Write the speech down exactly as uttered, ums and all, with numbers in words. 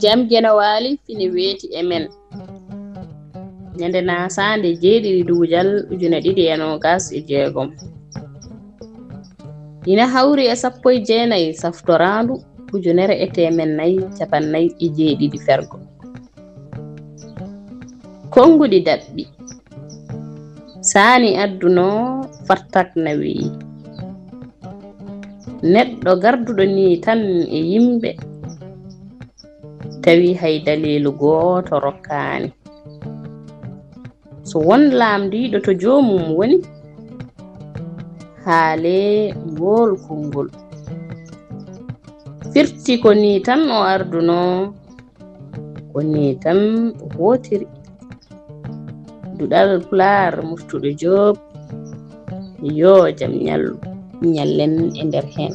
Jam Geno Waali fini weeti e men. Ñande naasaande jeeɗiɗi duujal ujune ɗiɗi e noogas e jeegom. Ina hawri e sappo e jeenay saftoraandu ujunere e teemen nay capannay e jeeɗiɗi fergo. Konnguɗi daɓɓi. Saani adduno fartak na wi'i. Neɗɗo garduɗo nii tan e yimɓe, tawi hay daliilu gooto rokkaani. So won laamndiiɗo to joomum woni, haalee ngool konngol. Firti ko nii tan o ardunoo, ko nii tan o hootiri. Duɗal Pulaar Murtuɗo Joob, yoo jam ñallu, ñallen e nder heen.